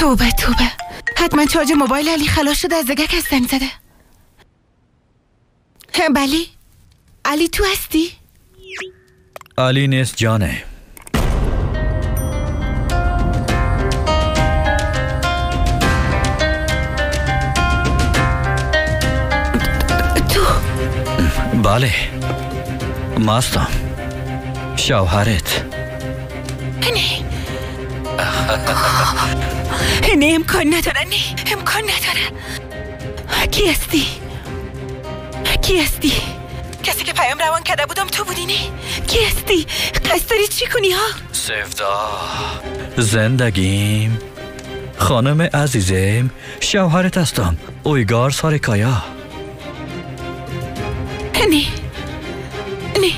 توبه توبه، حتما چارج موبایل علی خلاص شده، از دیگه کس زنگ زده. بله علی تو هستی؟ علی نیست جانه. تو؟ بله ماستم، شوهرت. نه نه امکان نداره، نه امکان نداره. کی هستی؟ کی هستی؟ کسی که پیام روان کرده بودم تو بودی؟ نه کی هستی؟ قصد داری چی کنی ها؟ سفدا زندگیم، خانم عزیزم، شوهرت هستم، اویگار ساریکایا. نه نه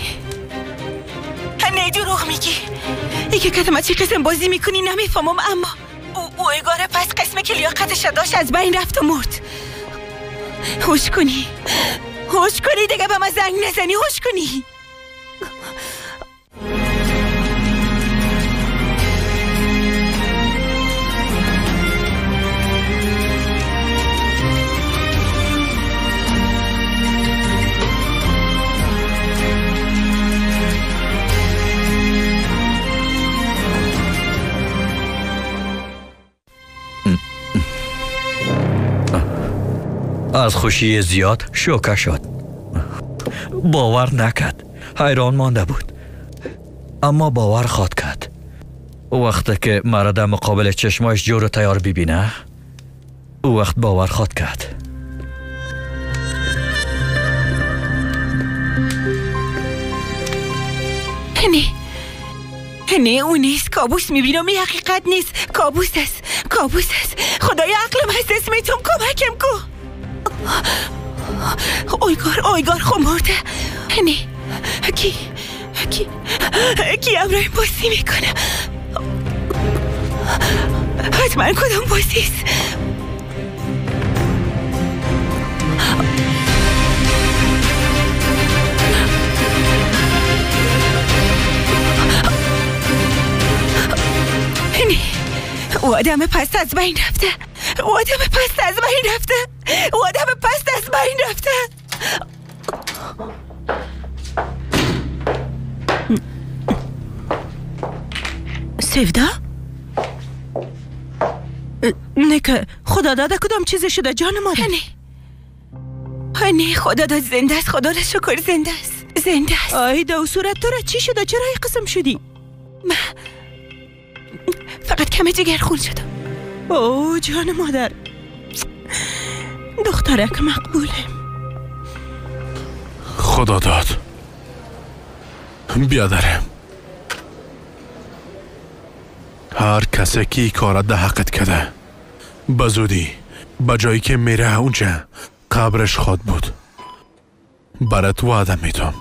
نه دروغ میگی. یکی که ما چی قسم بازی میکنی نمیفهمم، اما اویگار پس قسم که لیاقتش داشت از بین رفت و مرد. هوش کنی، هوش کنی دیگه به ما زنگ نزنی، هوش کنی. از خوشی زیاد شوکه شد، باور نکرد، حیران مانده بود، اما باور خواد کرد. وقتی که مرا در مقابل چشمایش جور و تیار ببینه، او وقت باور خواد کرد. نه نه او نیست، کابوس میبینم، این حقیقت نیست، کابوس است، کابوس است. خدای عقلم هست، اسمتون کمکم کو. اویگار، اویگار خب مرده. نه کی کی کی امرای بازی میکنه؟ حتما کدام بازی است؟ نه او آدم پست از بین رفته، او آدم پست از بین رفته، او آدم پست از بین رفته. سیودا؟ نه که خدا داده کدام چیزی شده جان مادر؟ نه نه خدا داد زنده است، خدا را شکر زنده است، زنده است. آی دو صورت تو را چی شده؟ چرا این قسم شدی؟ من فقط کم جگر خون شدم. او جان مادر، دخترک مقبوله. خدا داد بیادرم، هر کسی که کار ده حقت کده بزودی به جایی که میره اونجا قبرش خواد بود. برات وعده میدم.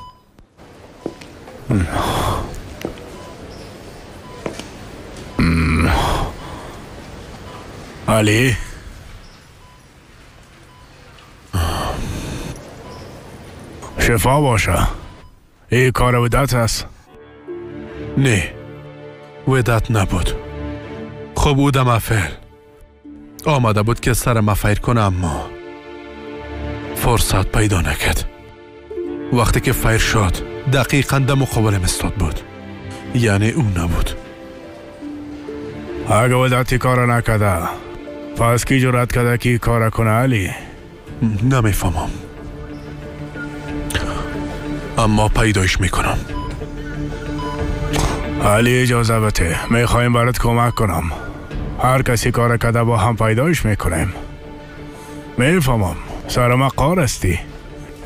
علی شفا باشه. این کار ودت است؟ نه ودت نبود. خب او دم فعل آمده بود که سر ما فیر کنه، اما فرصت پیدا نکرد. وقتی که فیر شد دقیقا در مقابلم استاد بود، یعنی او نبود. اگه ودتی کار نکده پس کی جرأت کرده که کار کنه علی؟ نمیفهمم، اما پیدایش میکنم. علی اجازه بده، میخوایم برات کمک کنم. هر کسی کار کده با هم پیدایش میکنیم. میفهمم سر ما قار هستی.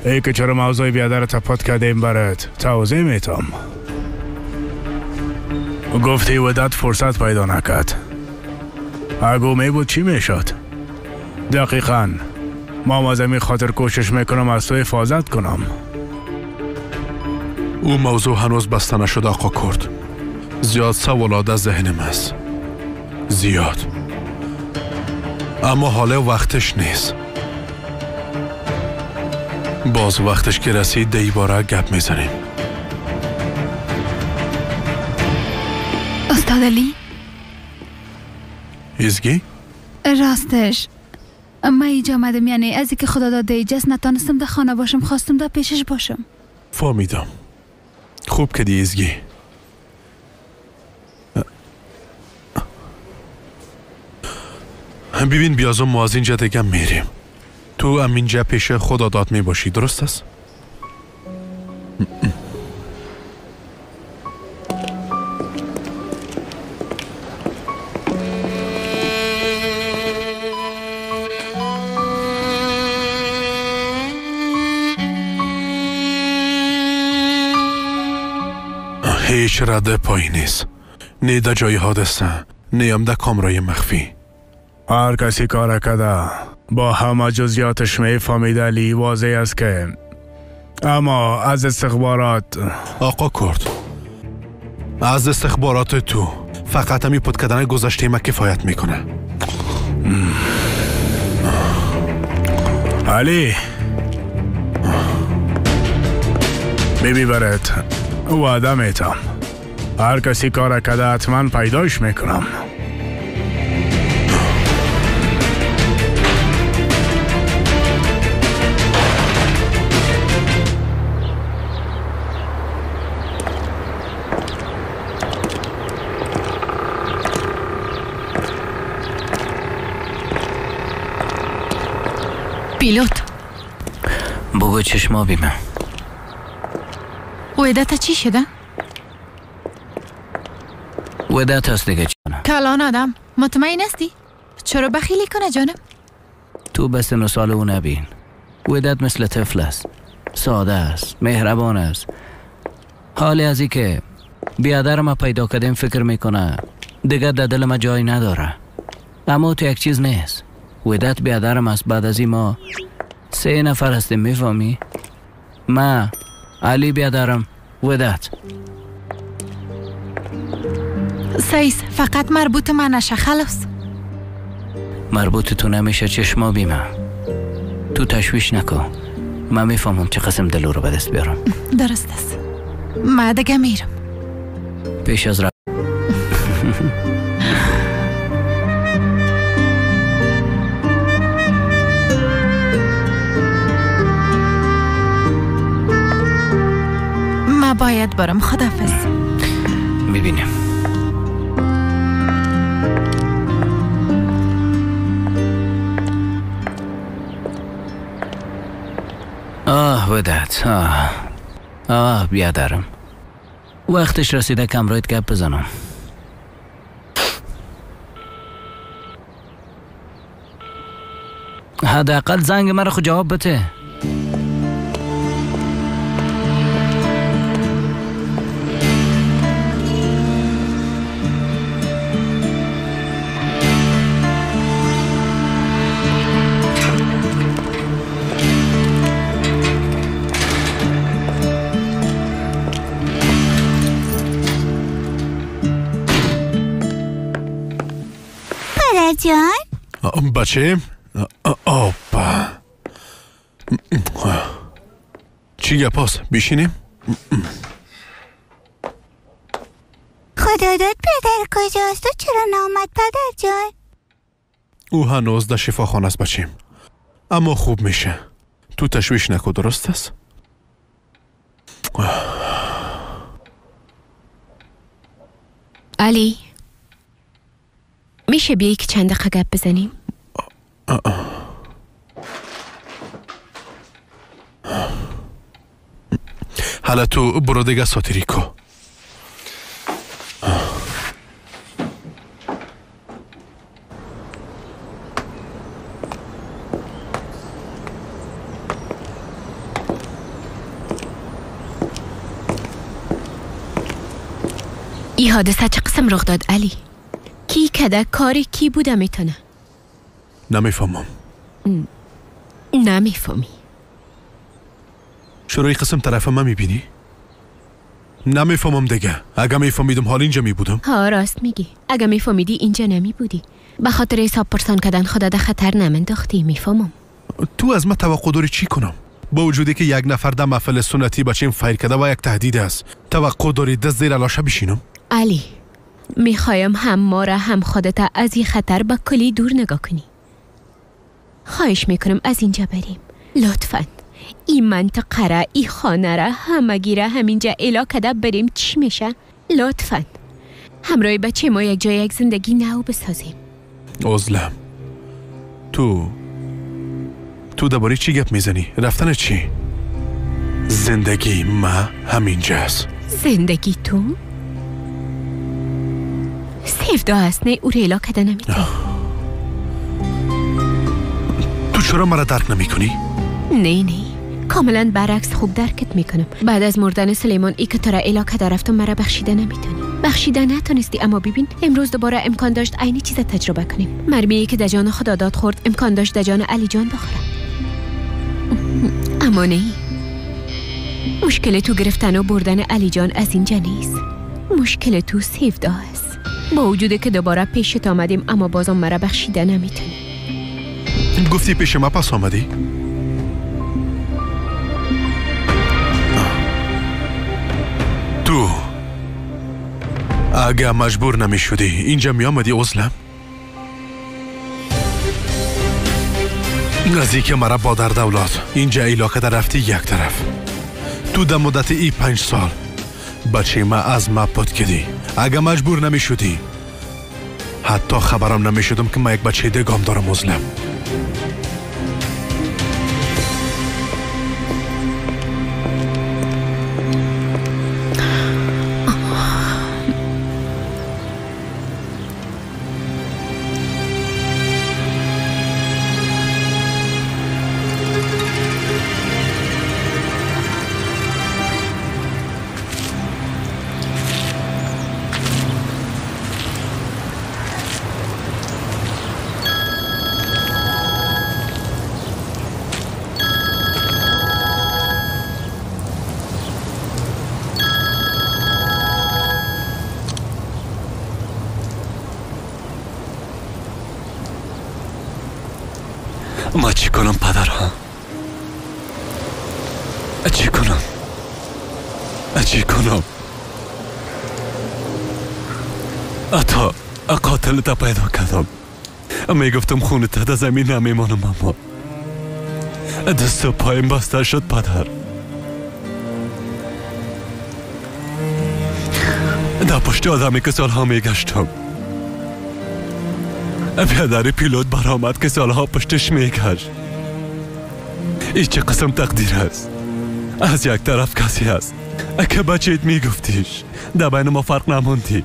ای که چرا موضوع بیادرت پات کردیم برات توضیح میتم. گفتی ودت فرصت پیدا نکرد. اگه می بود چی میشد؟ دقیقاً ما از این خاطر کوشش میکنم از تو حفاظت کنم. او موضوع هنوز بسته نشده آقا کرد. زیاد سوالات از ذهنم است، زیاد، اما حالا وقتش نیست. باز وقتش که رسید دیباره گپ میزنیم. استاد علی؟ ایزگی؟ راستش من اینجا آمدم، یعنی از اینکه خدا داده ایجاز نتانستم در خانه باشم، خواستم در پیشش باشم. فهمیدم. خوب کدی ایزگی. ببین بیازم ما از اینجا دیگه میریم. تو هم اینجا پیش خدا داد می باشی، درست است؟ هیچ رد پایی نیست، نه در جای حادثه، نه هم در کامرای مخفی. هر کسی کار کرده با همه جزئیاتش میفهمید علی، واضح است که اما از استخبارات آقا کرد، از استخبارات تو فقط همی پت کردن گذشته ما کفایت میکنه. علی بیبی برات وعده میتم هر کسی کار کرده حتما پیداش میکنم. پیلوت بگو چشما بیمه ویدتا چی شده؟ ودت هست دیگه جانم. کلان آدم مطمئن هستی؟ چرا بخیلی کنه جانم؟ تو به سن و سال او نبین. ودت مثل طفل است، ساده است، مهربان است. حالی از ای که بیادر ما پیدا کردیم فکر میکنه دیگه در دل ما جای نداره، اما تو یک چیز نیست. ودت بیادرم است. بعد از این ما 3 نفر هستیم، میفهمی؟ ما، علی بیادرم، ودت. سیس فقط مربوط من نشه، خلاص. مربوط تو نمیشه چشما بیمه. تو تشویش نکن، من میفهمم چه قسم دلو رو به دست بیارم. درست است، من دیگه میرم پیش از من باید برم. خداحافظ. میبینیم. آه ودت، آه بیادرم، وقتش رسیده کمرایت گپ بزنم. حداقل زنگ مرا خود جواب بده. جان بچه آپا چی گپاس؟ بیشینیم؟ خدا داد پدر کجاست؟ تو چرا نامد پدر جان؟ او هنوز در شفاخانه است بچیم، اما خوب میشه. تو تشویش نکن، درست است؟ علی میشه بیایی که چند دقیقه گپ بزنیم؟ حالا تو برو دیگه ساتیری کو. این حادثه چه قسم رخ داد علی؟ کی کده کاری کی بوده میتونه؟ نمیفهمم. نمیفهمی. چرا این قسم طرف من میبینی؟ نمیفهمم دیگه. اگه میفهمیدم حال اینجا میبودم. ها راست میگی. اگه میفهمیدی اینجا نمیبودی. به خاطر حساب پرسان کردن خدا در خطر نمنداختی. میفهمم. تو از من توقع داری چی کنم؟ با وجودی که یک نفر در محفل سنتی بچیم فیر کرده و یک تهدید است، توقع داری دست زیر لاشه بشینم؟ علی میخوایم هم ما را هم خودت از این خطر به کلی دور نگاه کنی. خواهش میکنم از اینجا بریم لطفاً. این منطقه را، این خانه را، همگی را همینجا الا کده بریم. چی میشه؟ لطفاً همراه بچه ما یک جای یک زندگی نو بسازیم. عزلم، تو درباره چی گپ میزنی؟ رفتن چی؟ زندگی ما همینجاست. زندگی تو؟ سیفدا هست نه؟ او را الا کده نمیتونی. تو چرا مرا درک نمی کنی؟ نه نه، کاملا برعکس خوب درکت میکنم. بعد از مردن سلیمان ای که تو را الا کده رفتم مرا بخشیده نمیتونی. بخشیده نتونستی، اما ببین امروز دوباره امکان داشت عینی چیز تجربه کنیم. مرمی که در جان خدا داد خورد امکان داشت در جان علی جان بخوره. اما نه، مشکل تو گرفتن و بردن علی جان از اینجا نیست. مشکل تو سیفدا است. با وجود که دوباره پیشت آمدیم اما بازم مرا بخشیده نمیتونی. گفتی پیش ما پس آمدی؟ تو اگه مجبور نمی شدی اینجا می آمدی عزلم؟ نزدیک مرا با در دولت اینجا علاقه در رفتی یک طرف. تو در مدت ای 5 سال بچه ما از ما پت کدی. اگه مجبور نمی شدی حتی خبرم نمی شدم که ما یک بچه دیگم دارم عزلم. ما چی کنم پدرها؟ چی کنم؟ چی کنم؟ تا قاتل تا پیدا کردم. میگفتم خونه تا در زمین نمیمانم، اما دست و پایم بسته شد پدر. در پشت آدمی که سالها میگشتم، بیادر پیلوت برآمد که سالها پشتش میگشت. این چه قسم تقدیر است؟ از یک طرف کسی هست که بچهت میگفتیش در بین ما فرق نموندی،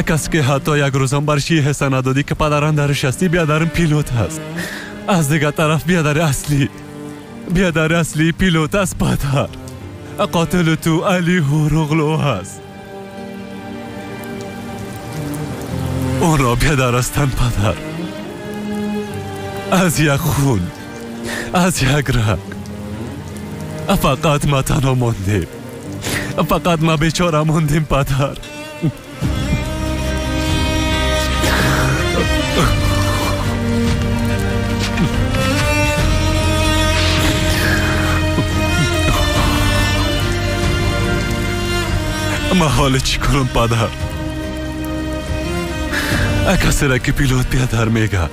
کسی که حتی یک روزم برشی حسه ندادی که پدران درش هستی، بیادرم پیلوت هست. از دیگر طرف بیادر اصلی پیلوت است پدر. قاتل تو علی هوروغلو هست. اون را بیادر هستند پدر. از یک خون، از یک رگ. فقط ما تنها ماندیم، فقط ما بیچاره ماندیم پدر. ما حال چی کنم پدر؟ کسی را که پیلوت بیادر میگه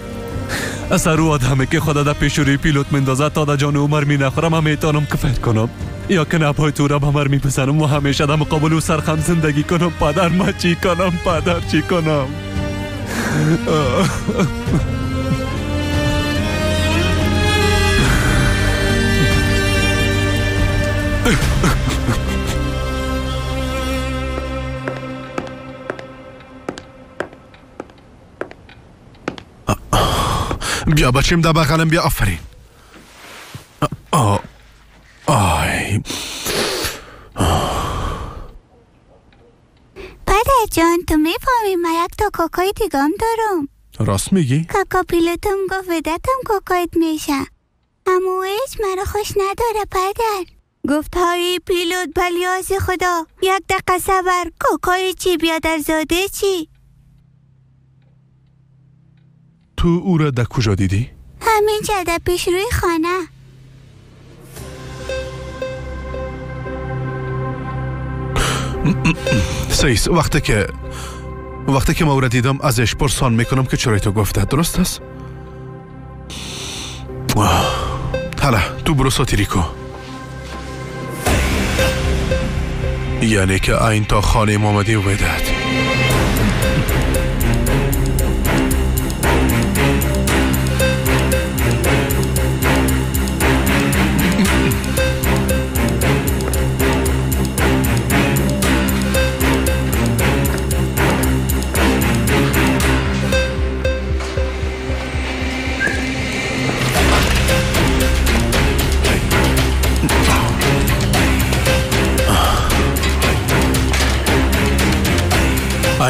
سر او آدمه که خدا در پیش روی پیلوت مندازه تا در جان عمر می نخورم، هم میتونم که فکر کنم یا که نپای تو را به مر میپسنم و همیشه در مقابل او سرخم زندگی کنم. پدر ما چی کنم؟ پدر چی کنم؟ بیا بچیم در بغلم، بیا. آفرین. آی پدر جان، تو میفهمی من یک تا کاکای دیگم دارم. راست میگی؟ کاکا پیلوتم گفت ودتم کاکایت میشه، اما هیچ مرا خوش نداره پدر. گفت های پیلوت بلیاز خدا، یک دقیقه صبر، کاکای چی بیادر زاده چی؟ تو او را در کجا دیدی؟ همین در پیش روی خانه. سیس، وقتی که وقتی که ما دیدم ازش پرسان میکنم که چرا تو گفته. درست است؟ حالا تو برو ساتیریکو. یعنی که این تا خانه آمدی و ودت.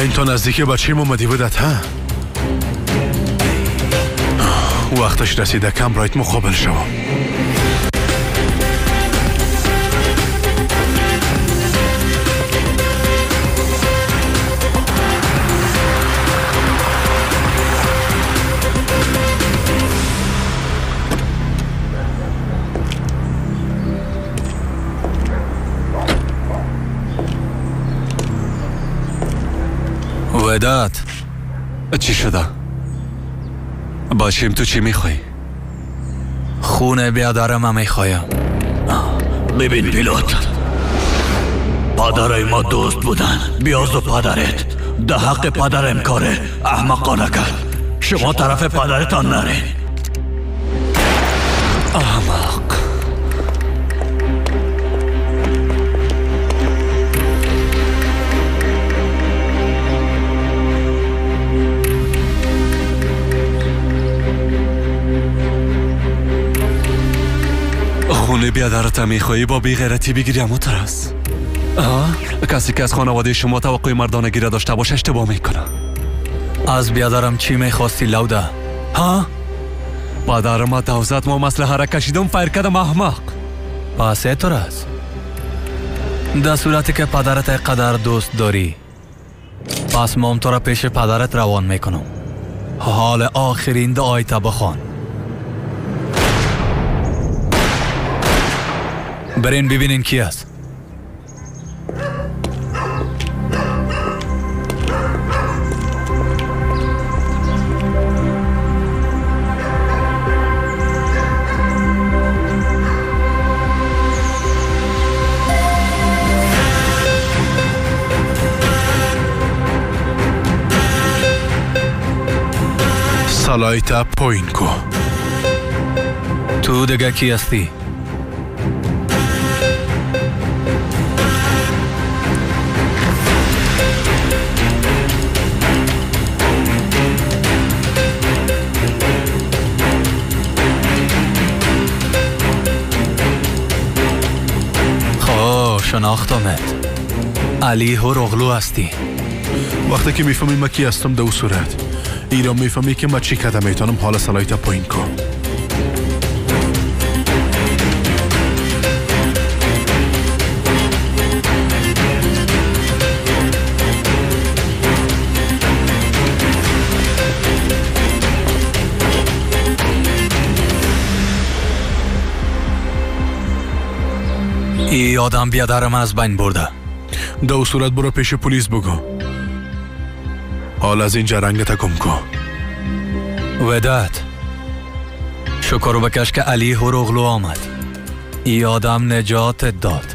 این تا نزدیک بچه اومدی بودت ها؟ وقتش رسیده کم رایت مقابل شوم. وداد چی شده؟ باشیم تو چی میخوای؟ خونه بیادرم میخوایم. ببین پیلوت، پدرای ما دوست بودن. بیاز و پدرت ده حق پدرم کاره احمقانه کرد. شما طرف پدرتان نرین. احمق. خونه بیادرت میخوایی با بیغیرتی بگیری اما ترس. کسی که از خانواده شما توقع مردانگی را داشته باشه اشتباه میکنه. از بیادرم چی میخواستی لوده؟ ها؟ پدرم دوزت ما مسئله را کشیدم فیر کردم احمق. پس ترس. در صورتی که پدرت قدر دوست داری پس مام تو را پیش پدرت روان میکنم. حال آخرین دعای تا بخوان. برین ببینین کی است. سالایتا پوین کو. تو دیگه کی هستی؟ شناختمت. علی هوروغلو هستی. وقتی که میفهمی ما کی هستم دو صورت ایران میفهمی که ما چی کده میتونم. حالا سلایت پایین کن. ای آدم بیادرم از بین برده. دو صورت برو پیش پلیس بگو. حال از اینجا رنگت گم کن. وداد شکر بکش که علی هوروغلو آمد. ای آدم نجات داد.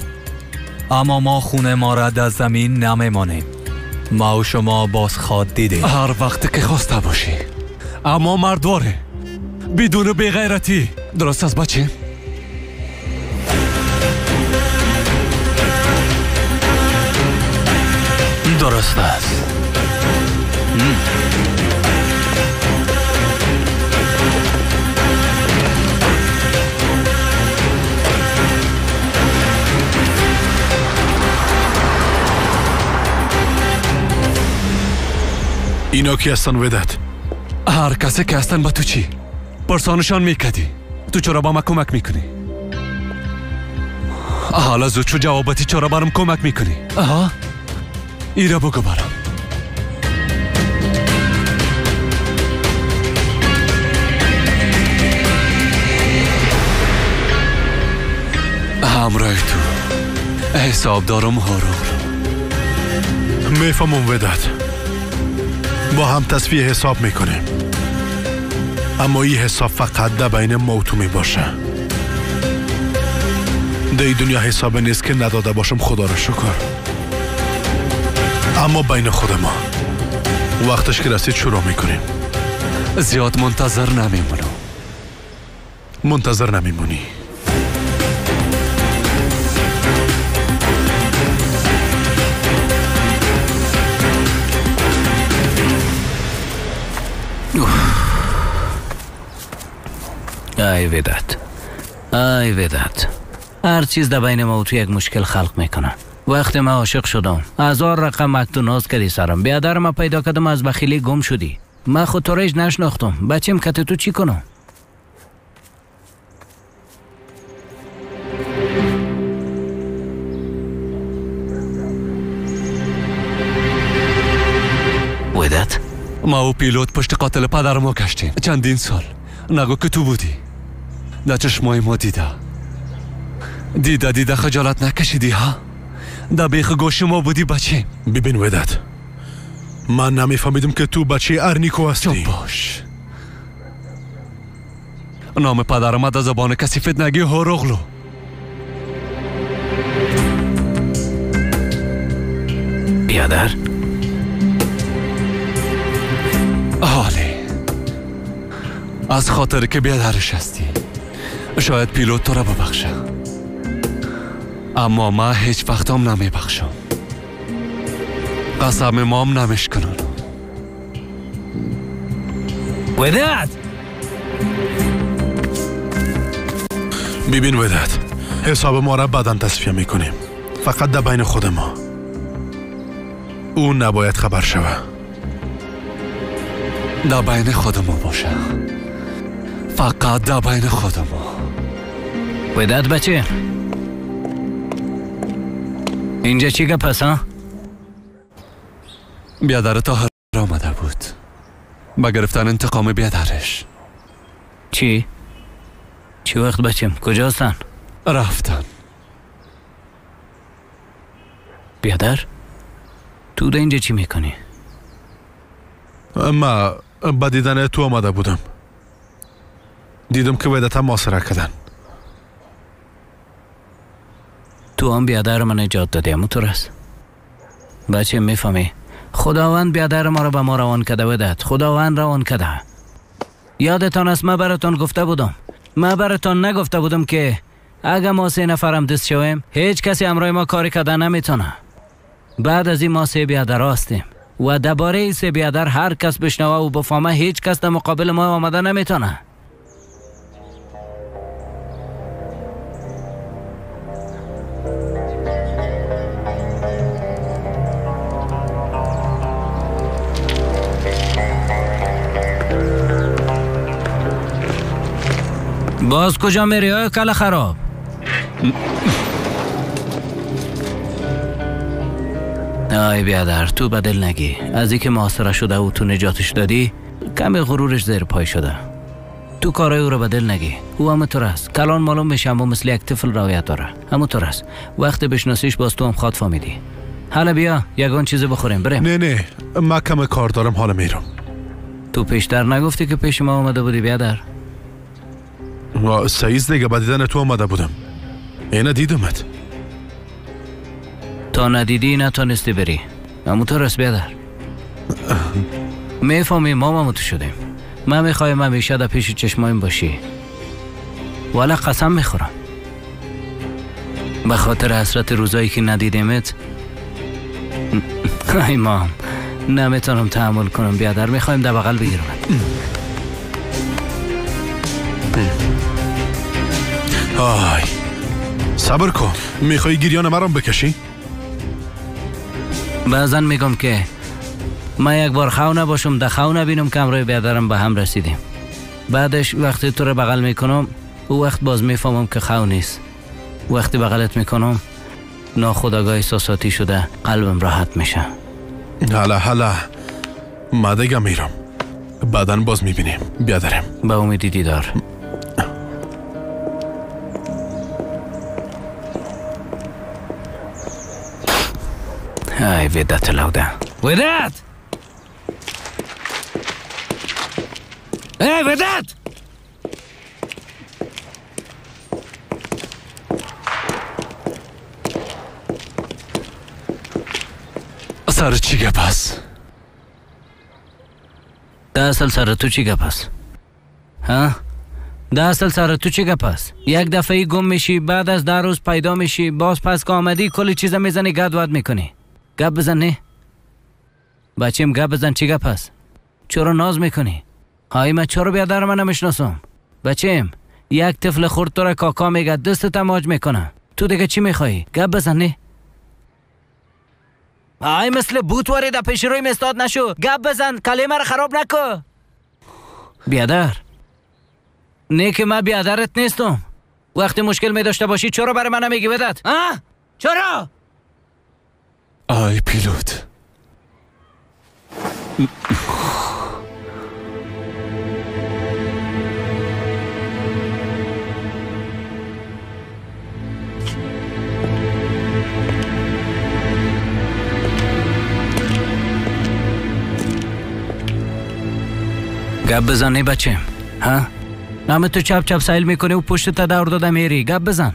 اما ما خونه ما را در زمین نمیمانیم. ما و شما باز خواد دیدیم. هر وقت که خواسته باشی. اما مردواره بدون بیغیرتی. درست از بچه؟ درست است. اینا کی هستن وداد؟ هر کسی که هستن با تو چی؟ پرسانشان میکدی. تو چرا با ما کمک میکنی؟ حالا زود چو جوابتی چرا برام کمک میکنی؟ آها ایرا بگو برام. همراه تو حساب دارم هوروغلو. میفهمم وداد. با هم تصفیه حساب میکنیم، اما این حساب فقط در بین ما و تو میباشه. در این دنیا حساب نیست که نداده باشم، خدا را شکر. اما بین خود ما وقتش که رسید شروع میکنیم. زیاد منتظر نمیمونم. منتظر نمیمونی. ای وداد، ای وداد، هر چیز در بین ما و تو یک مشکل خلق میکنه. وقتی من عاشق شدم هزار رقم اکت و ناز کردی سرم، بیادر ما پیدا کردم از بخیلی گم شدی. من خود تو را هیچ نشناختم، بچیم کت تو چی کنم؟ وداد، ما و پیلوت پشت قاتل پدر ما کشتیم چندین سال. نگو که تو بودی. در چشمای ما دیده دیده دیده خجالت نکشیدی ها؟ در بیخ گوش ما بودی بچه. ببین وداد، من نمیفهمیدم که تو بچه ارنیکو هستی. چپ باش. نام پدرم در زبان کثیفت نگی هوروغلو. بیادر، حالی از خاطر که بیادرش هستی شاید پیلوت تو را ببخشه، اما من هیچ وقتام نمیبخشم. قسم مام نمیشکنم. وداد، ببین وداد، حساب ما را بعداً تصفیه میکنیم، فقط در بین خود ما. او نباید خبر شوه. در بین خود ما باشه، فقط در بین خود ما. وداد بچه، اینجا چی گپ هست ها؟ بیادر طاهر آمده بود با گرفتن انتقام بیادرش. چی؟ چی وقت بچم؟ کجا هستن؟ رفتن. بیادر، تو در اینجا چی میکنی؟ ما با دیدن تو آمده بودم. دیدم که ودادت محاصره کردن. تو هم بیادر من نجات دادی، اما تو راست بچه میفهمی؟ خداوند بیادر ما را به ما روان کرده وداد، خداوند روان کرده. یادتان است من براتان گفته بودم، من براتان نگفته بودم که اگه ما 3 نفرم دست شویم هیچ کسی همراه ما کاری کرده نمیتونه. بعد از این ما 3 بیادر هستیم و درباره 3 بیادر هر کس بشنوه و بفهمه هیچ کس در مقابل ما آمده نمیتونه. باز کجا میری های کل خراب؟ آی بیادر، تو بدل نگی. از اینکه محاصره شده و تو نجاتش دادی کمی غرورش زیر پای شده. تو کارای او رو بدل نگی، او هم تو است. کلان معلوم میشه اما مثل یک طفل رویت داره. همون تو است. وقتی بشناسیش باز تو هم خواد فهمیدی. حالا بیا یگان چیز بخوریم بریم. نه نه، من کم کار دارم، حالا میرم. تو پیشتر نگفتی که پیش ما آمده بودی بیادر؟ سعیز دیگه با دیدن تو آمده بودم. اینه دیدمت. تا ندیدی نتونستی بری. اما تو رس بیادر. میفهمی ما هم تو شدیم. من میخوایم همیشه در پیش چشمایم باشی. والا قسم میخورم به خاطر حسرت روزایی که ندیدیمت. ای مام، نمیتونم تحمل کنم بیادر، میخوایم در بغل بگیرم. آی صبر کن، میخوای گریان مرام بکشی؟ بعضا میگم که من یک بار خو نباشم در خو نبینم که همراه بیادرم به هم رسیدیم. بعدش وقتی تو رو بغل میکنم او وقت باز میفهمم که خو نیست. وقتی بغلت میکنم ناخودآگاه احساساتی شده قلبم راحت میشه. هلا هلا، ما دیگه میرم، بعدا باز میبینیم بیادرم. به امید دیدار. ای وداد لوده، وداد. ای وداد! سر چی گپ است؟ دا اصل سر تو چی گپ است؟ ها؟ دا اصل سر تو چی گپ است؟ یک دفعه گم میشی، بعد از 10 روز پیدا میشی، باز پس که آمدی کل چیزا میزنی، گد ود میکنی. گپ بزن نه؟ بچیم گپ بزن، چی گپ است؟ چرا ناز میکنی؟ های من چرا بیادر من نمیشناسم؟ بچیم یک طفل خرد تو را کاکا میگه، دستت ماج میکنه، تو دیگه چی میخوایی؟ گپ بزن نه؟ های مثل بوت واری در پیش روی استاد نشو، گپ بزن، کلمه را خراب نکو. بیادر نه که من بیادرت نیستم. وقتی مشکل می داشته باشی چرا برای من نمیگی بدت؟ ها؟ چرا؟ آی پیلوت، گپ بزن نه بچم. ها؟ نام تو چپ چپ سایل میکنی و پشت تا دور داده میری. گپ بزن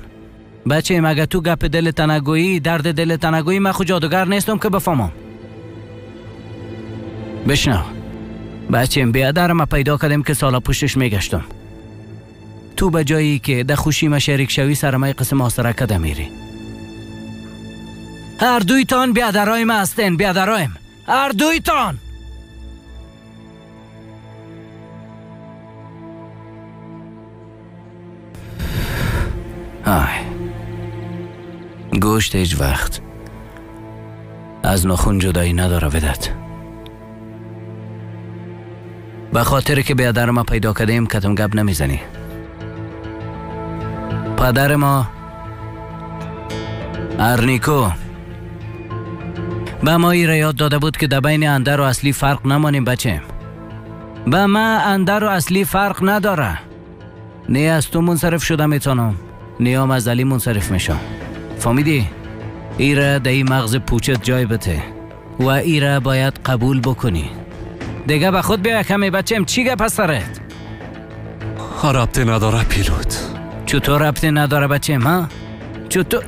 بچه، مگه تو گپ دلت نگویی، درد دلت نگویی، من خود جادوگر نیستم که بفهمم. بشنو بچه، بیادر ما پیدا کردیم که سالا پشتش میگشتم. تو به جایی که در خوشی ما شریک شوی سر ما قسم آسره کده میری. هر دویتان بیادرای ما هستین، بیادرایم هر دویتان. آی گوشت هیچ وقت از نخون جدایی نداره ودت. به خاطر که بیادر ما پیدا کردیم کتم گپ نمیزنی. پدر ما ارنیکو به ما ای را یاد داده بود که در بین اندر و اصلی فرق نمانیم بچه. به ما اندر و اصلی فرق نداره. نه از تو منصرف شده میتونم، نیام از علی منصرف میشم. فهمیدی؟ ایره در این مغز پوچت جای بده و ایره باید قبول بکنی. دیگه به خود بیا کمی بچم، چی گپ از سرت؟ ربطی نداره پیلوت. چطور ربطی نداره بچم؟ ها؟ چطور؟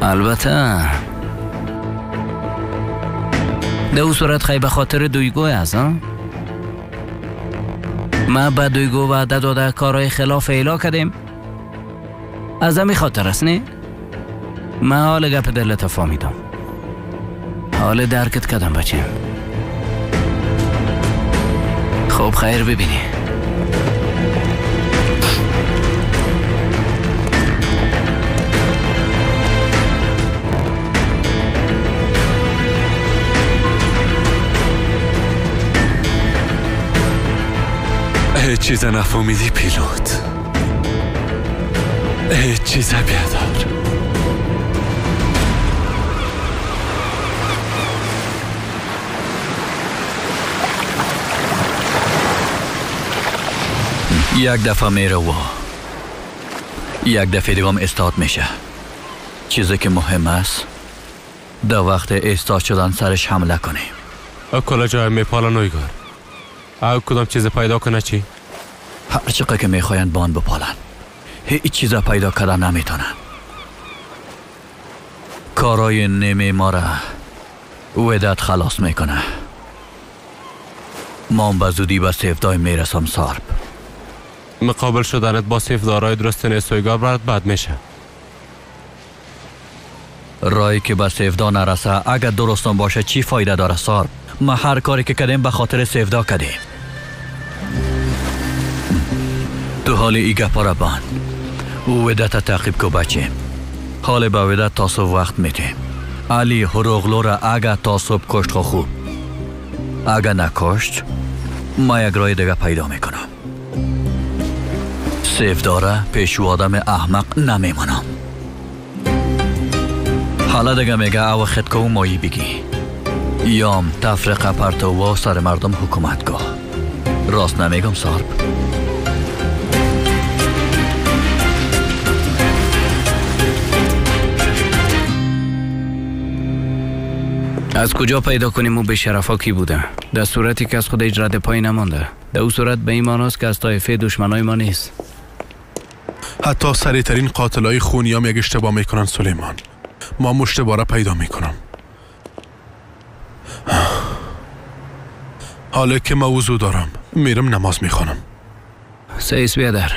البته در او صورت خیلی به خاطر دویگو است. ها؟ ما به دویگو وعده داده کارهای خلاف اعلا کردیم، از همی خاطر است نه؟ من حال گپ دلت فهمیدم، حال درکت کردم بچیم. خب خیر ببینی. هیچ چیز نفهمیدی پیلوت، هیچ چیز بیادر. یک دفعه میره و یک دفعه دیگه هم استاد میشه. چیزی که مهم است در وقت استاد شدن سرش حمله کنیم. کلا جای میپالن اویگار. او کدام چیز پیدا کنه چی؟ هر چقدر که میخواین بان بپالن، هیچ چیز پیدا کردن نمیتونن. کارای نیمه ما را ودت خلاص میکنه. ما به زودی به سیفدای میرسم سارب. مقابل شدنت با سیفدارای درست نیست برات بد میشه. رایی که به سیفدا نرسه اگر درستم باشه چی فایده داره سارب؟ ما هر کاری که کردیم به خاطر سیفدا کردیم. تو حال ای گپا را بند. او ودت تعقیب کو بچیم. حال به ودت تا صبح وقت میتیم. علی هروغلو را اگر تا صبح کشت خوب، اگر نکشت ما یک رای دیگه پیدا میکنم. سیفداره پیش آدم احمق نمیمانم. حالا دیگه میگه او خود که مایی بگی یام تفرقه پرتو و سر مردم حکومت گاه. راست نمیگم سارب؟ از کجا پیدا کنیم او به شرفا کی بوده؟ در صورتی که از خود هیچ رد پای نمانده. در او صورت به این معناست که از طایفه دشمنای ما نیست. حتی سریعترین قاتلای خونیام یک اشتباه میکنن سلیمان. ما مشتبه را پیدا میکنم. حالا که ما وضو دارم میرم نماز میخوانم. سیس بیادر،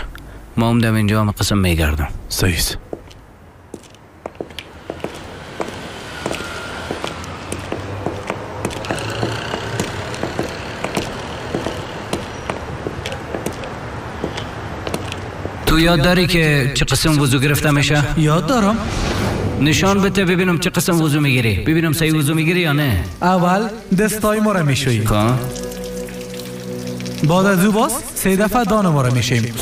ما هم دم اینجا هم قسم میگردم. سیس تو یاد داری که چه قسم وضو گرفته میشه؟ یاد دارم. نشان بده ببینم چه قسم وضو میگیری. ببینم صحیح وضو میگیری یا نه. اول دستای ما را میشوییم. خب بعد از او باز 3 دفعه دان ما را میشوییم.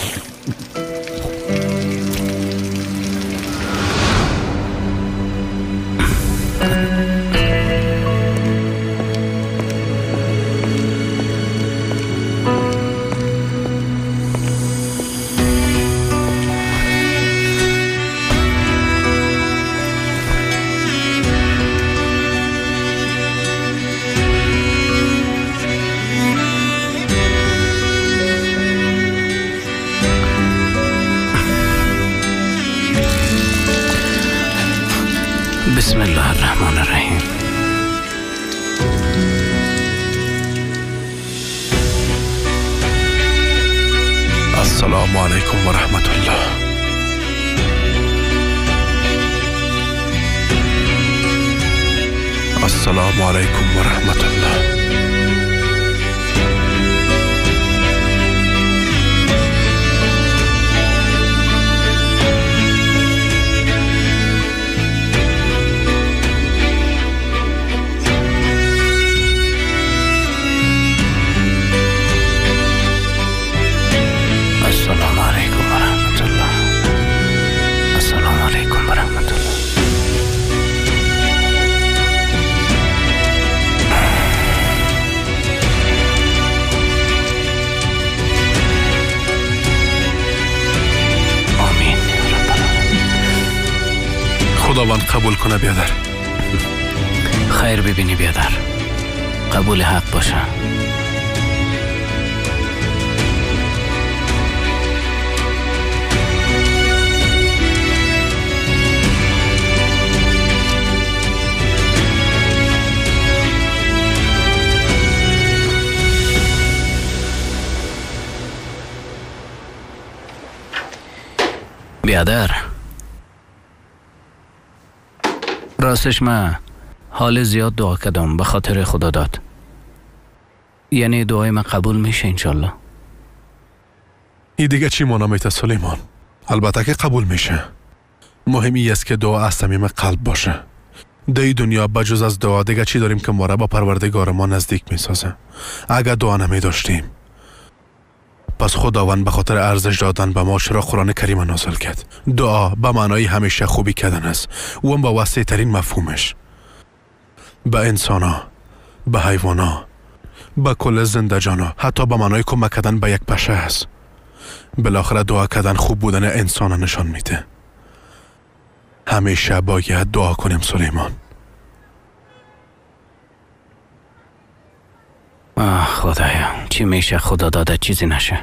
بسم الله الرحمن الرحیم. السلام علیکم و رحمت الله. السلام علیکم و رحمت الله. السلام علیکم و رحمت الله. السلام علیکم و رحمت الله. آمین یا رب العالمین. خداوند قبول کنه بیادر. خیر ببینی بیادر. قبول حق باشه. بیادر، راستش من حال زیاد دعا کردم به خاطر خدا داد. یعنی دعای من قبول میشه انشالله. این دیگه چی مانا میته سلیمان؟ البته که قبول میشه. مهم ای است که دعا از صمیم قلب باشه. در دنیا بجز از دعا دیگه چی داریم که ما را با پروردگار ما نزدیک میسازه؟ اگر دعا نمی داشتیم پس خداوند به خاطر ارزش دادن به ما چرا قرآن کریم نازل کرد؟ دعا به معنای همیشه خوبی کردن است، و با وسیع ترین مفهومش. به انسانا، به حیوانا، به کل زنده جانا، حتی به معنای کمک کردن به یک پشه است. بالاخره دعا کردن خوب بودن انسان نشان میده. همیشه باید دعا کنیم سلیمان. آه خدایا، چی میشه خدا داده چیزی نشه.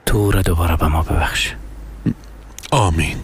تو را دوباره به ما ببخش. آمین.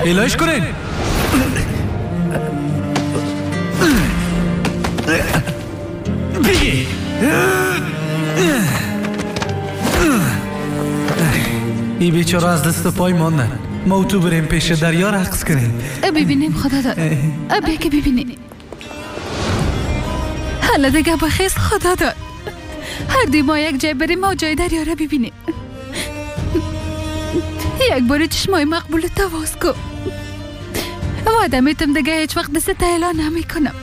الهش کنین. بگی ای بیچاره از دست پای ماندن. ما تو بریم پیش دریا رقص کنیم. ببینیم خدا داد. بیا که ببینیم. حالا دیگه بخیز خدا داد. هر دی ما یک جای بریم ما جای دریا را ببینیم. یک بار چشمای مقبول تواز کن. وعده میتم دیگه هیچ وقت دست اعلان نمی کنم.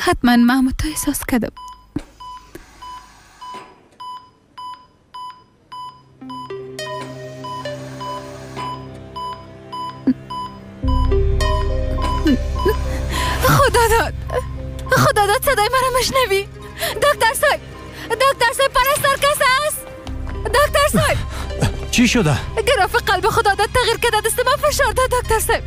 حتما محمود تو احساس کردم. خدا داد، خدا داد صدای مرا مشنوی. دکتر صاحب، دکتر صاحب، پرستار کس است؟ دکتر صاحب چی شده؟ گراف قلب خدا داد تغییر کرده، دست من فشار داد دکتر صاحب.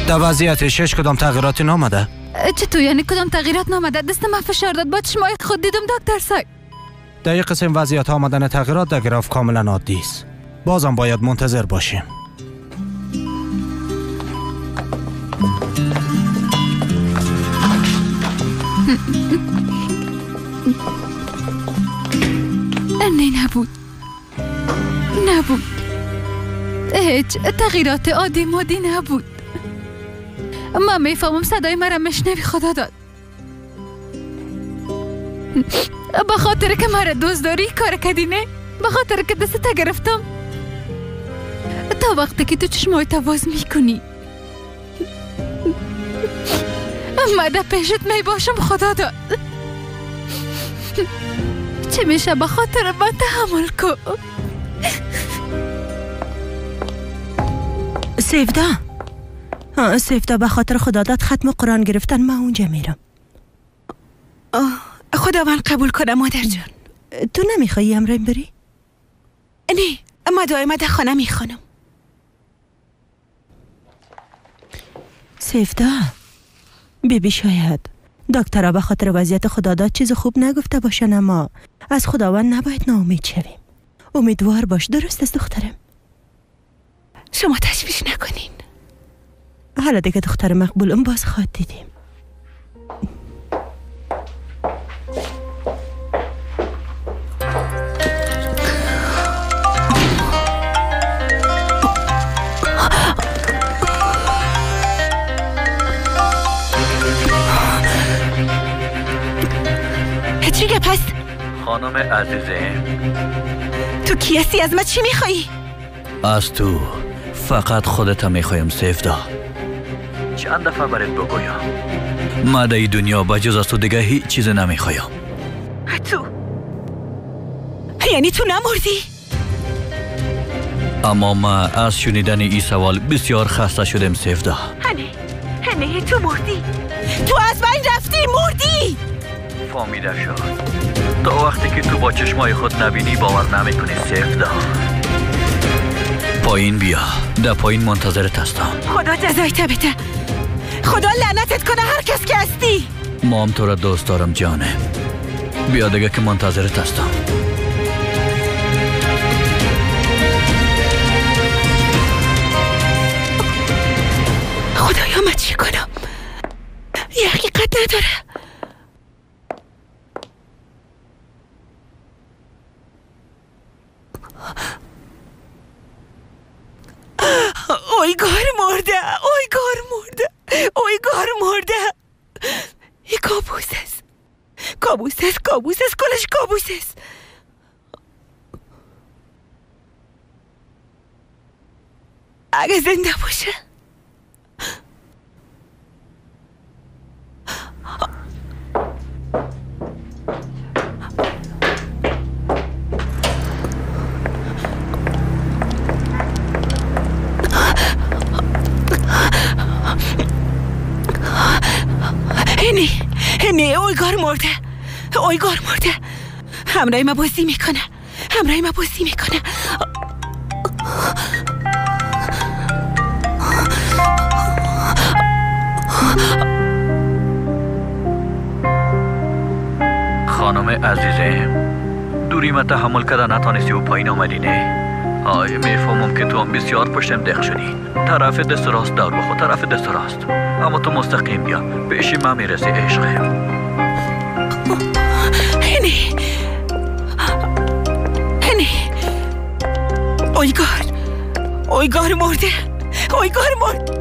در وضعیت شش کدام تغییراتی نامده؟ چطور یعنی کدام تغییرات نامده؟ دست من فشار داد، با چشمای خود دیدم دکتر صاحب. در یک قسم وضعیت آمدن تغییرات در گراف کاملا عادی است. بازم باید منتظر باشیم. نه نبود، نبود، هیچ تغییرات عادی مادی نبود. من میفهمم صدای مرا مشنوی خدا داد. به خاطر که مرا دوست داری کار کردی نه؟ به خاطر که دستت گرفتم. تا وقتی که تو چشمایت باز میکنی من در پیشت میباشم خدا داد. چه میشه به خاطر من تحمل کن. سیفدا، سیفدا به خاطر خدا داد ختم قرآن گرفتن من اونجا میرم. خداوند قبول کنه مادر جان. تو نمیخوایی همراهیم بری؟ نه، اما دائما در خانه میخوانم. سیفدا بیبی شاید دکترها به خاطر وضعیت خداداد چیز خوب نگفته باشن، اما از خداوند نباید ناامید شویم. امیدوار باش، درست است دخترم؟ شما تشویش نکنین. حالا دیگه دختر مقبولم باز خواد دیدیم. چی گپ هست؟ خانم عزیزه تو کی هستی؟ از من چی میخوایی؟ از تو فقط خودت میخوایم سیفدا. چند دفعه برات بگویم ما در دنیا بجز از تو دیگه هیچ چیز نمیخوایم. تو یعنی تو نمردی؟ اما ما از شنیدن این سوال بسیار خسته شدیم سیفدا. هنه تو مردی، تو از بین رفتی، مردی. فهمیده شد. تا وقتی که تو با چشمای خود نبینی باور نمیکنی سیفدا. پایین بیا، در پایین منتظرت هستم. خدا جزایت بده، خدا لعنتت کنه هر کس که هستی. ما هم تو را دوست دارم جانه. بیا دیگه که منتظرت هستم. خدایا من چی کنم؟ یه حقیقت نداره. اویگار مرده، اویگار مرده، اویگار مرده. یه کابوس است، کابوس است، کابوس است، کلش کابوس است. اگه زنده باشه هنی اویگار مرده، اویگار مرده. همراه ما بازی میکنه، همراه ما بازی میکنه. خانم عزیزه دوری ما تحمل کرده نتانستی و پایین آمدی نه؟ آی میفهمم که تو هم بسیار پشتم دق شدی. طرف دست راست دور بخو، طرف دست راست. اما تو مستقیم بیا، پیش من میرسی عشقم. نه نه، اویگار، اویگار مرده، اویگار مرد.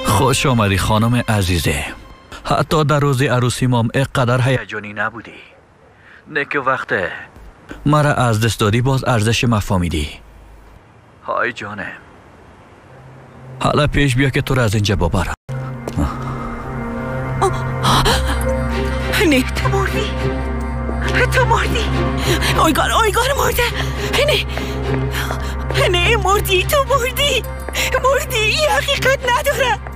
خوش آمدی خانم عزیزه. حتی در روز عروسی مام اینقدر هیجانی نبودی. نه که وقت مرا از دست دادی باز ارزش مفهمیدی. های جانم، حالا پیش بیا که تو را از اینجا ببرم. نه تو مردی، تو مردی. اویگار، اویگار مرده. نه نه مردی، تو مردی، مردی. این حقیقت نداره.